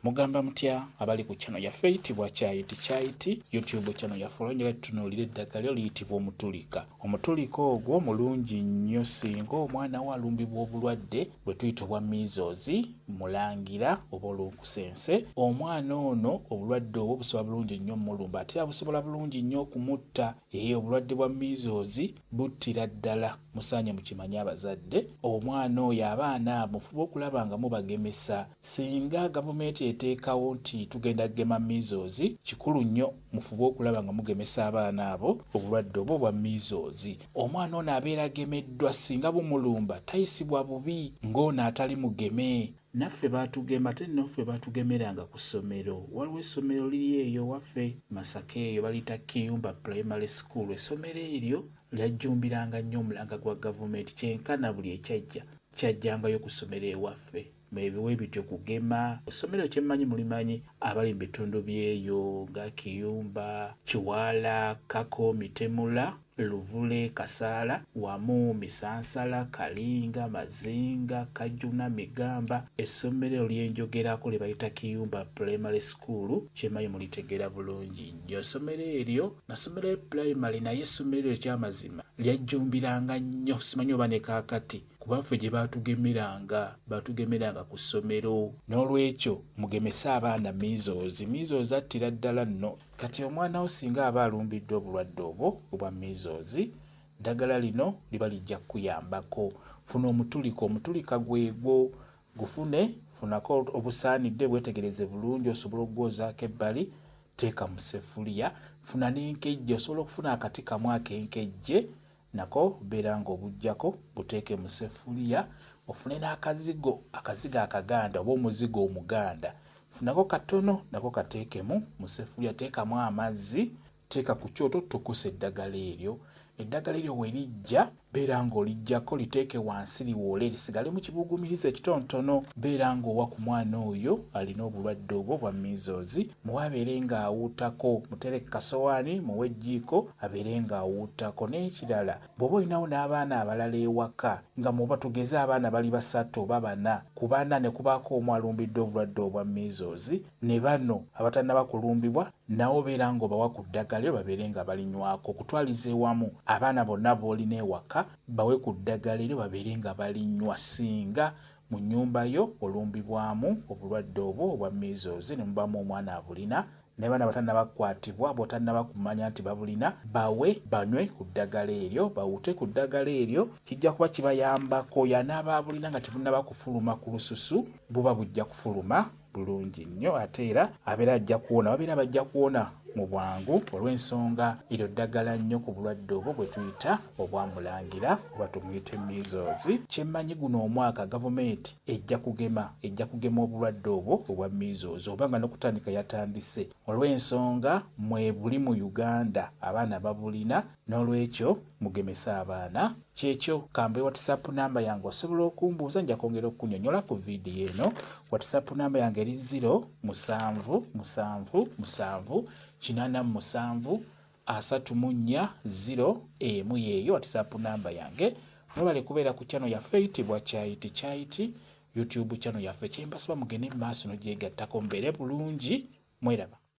Mugamba mutya abali ku channel yaffe eyitibwa Kyayiti Kyayiti YouTube channel yaffe? Olwo tutunuulira eddagala lyo liyitibwa omutulika. Omutulika ogwo mulungi nnyo singa omwana wo alumbibwa obulwadde bwe tuyita obwa measles, mulangira oba olunkusense. Omwana ono obulwadde obwo busobola bulungi nnyo omulumba, ate era busobola bulungi nnyo okumutta. Ee, obulwadde bwa measles buttira ddala, musaanye mukimanye abazadde. Omwana oyo, abaana abo mufube okulaba nga mubagemesa. Singa gavumenti eteekawo nti tugenda kugema measles, kikulu nnyo mufube okulaba nga mugemesa abaana abo obulwadde obwo obwa measles. Omwana ono abeera agemeddwa, singa bumulumba tayisibwa bubi ng'ono atali mugeme. Naffe baatugema, ate nno ffe baatugemeranga ku ssomero. Waliwo essomero liri eyo waffe Masaka eyo, baliyita Kiyumba Primary School. Essomero eryo lyajjumbiranga nnyo omulanga gwa gavumenti, kyenkana buli ekyajja kyajjangayo ku ssomero ewaffe ebiwe bityo kugema. Essomero kyemmanyi mulimanyi abali mu bitundu by'eyo nga Kiyumba, Kiwaala, Kako, Mitemula, Luvule, Kasaala, wamu Misansala, Kalinga, Mazinga, Kajuna, Migamba. Essomero lyenjogerako lye bayita Kiyumba Primary School, kyemmanyi mulitegeera bulungi nnyo. Essomero eryo nasomerayo primary, naye essomero eryo ekyamazima lyajjumbiranga nnyo, simanyi oba ne kaakati, kuba ffe gye baatugemeranga, baatugemeranga ku ssomero. N'olwekyo mugemese abaana measles. Measles attira ddala nno. Kati omwana wo singa aba alumbiddwa obulwadde obwo obwa measles, ddagala lino liba lijja kukuyambako. Funa omutulika, omutulika gwegwo gufune, funako obusaanidde, bwetegereze bulungi osobole okugwozaako ebbali, teeka mu ssefuliya. Funa n'enkejje, osobola okufuna akati kamu ak'enkejje nako beera ng'obuggyako, buteeke mu ssefuliya. Ofune n'akazigo, akazigo akaganda oba omuzigo omuganda, funako katono nako kateekemu mu ssefuliya, teekamu amazzi, teeka ku kyoto, tokosa eddagala eryo. Eddagala eryo we lijja, beera ng'oliggyako, liteeke wansi liwoole, lisigale mu kibuguumirize ekitonotono. Beera ng'owa ku mwana oyo alina obulwadde obwo bwa measles, muwe abeere ng'awuutako, mutere ku kasowaani, muwe ejjiiko abeere ng'awuutako. N'ekirala, bw'oba olinawo n'abaana abalala ewaka, nga muba tugeze abaana bali 3 oba 4, ku bana ne kubaako omu alumbiddwa obulwadde obwa measles, ne bano abatannaba kulumbibwa nawo beera ng'obawa ku ddagala eryo babeere nga balinywako. Okutwaliza ewamu abaana bonna b'olina ewaka bawe ku ddagala eryo babeere nga balinywa. Singa mu nnyumba yo olumbibwamu obulwadde obwo obwa measles ne mubaamu omwana abulina, naye baana batannaba kukwatibwa, bw'otannaba kumanya nti babulina, bawe banywe ku ddagala eryo, bawute ku ddagala eryo, kijja kuba kibayambako. Yanaaba abulina nga tebunnaba kufuluma ku lususu, buba bujja kufuluma bulungi nnyo, ate era abeera ajja kuwona, babeera bajja kuwona mu bwangu olw'ensonga eryo ddagala nnyo ku bulwadde obwo bwe tuyita obwamulangira oba tumuyite measles. Kyemmanyi guno omwaka gavumenti ejja kugema, ejja kugema obulwadde obwo obwa measles, oba nga n'okutandika yatandise, olw'ensonga mwebuli mu Uganda abaana babulina. N'olwekyo mugemese abaana. Kyekyo, kambe WhatsApp namba yange osobola okumbuuza, nja kwongera okukunyonyola ku vidiyo eno. WhatsApp namba yange eri 0 7 7 7 87 34 0 1, yeeyo WhatsApp namba yange. Mwebale kubeera ku channel yaffe eyitibwa Kyayiti Kyayiti YouTube channel yaffe. Kyembasaba mugende mu maaso n'ogyegattako, mubeere bulungi, mweraba.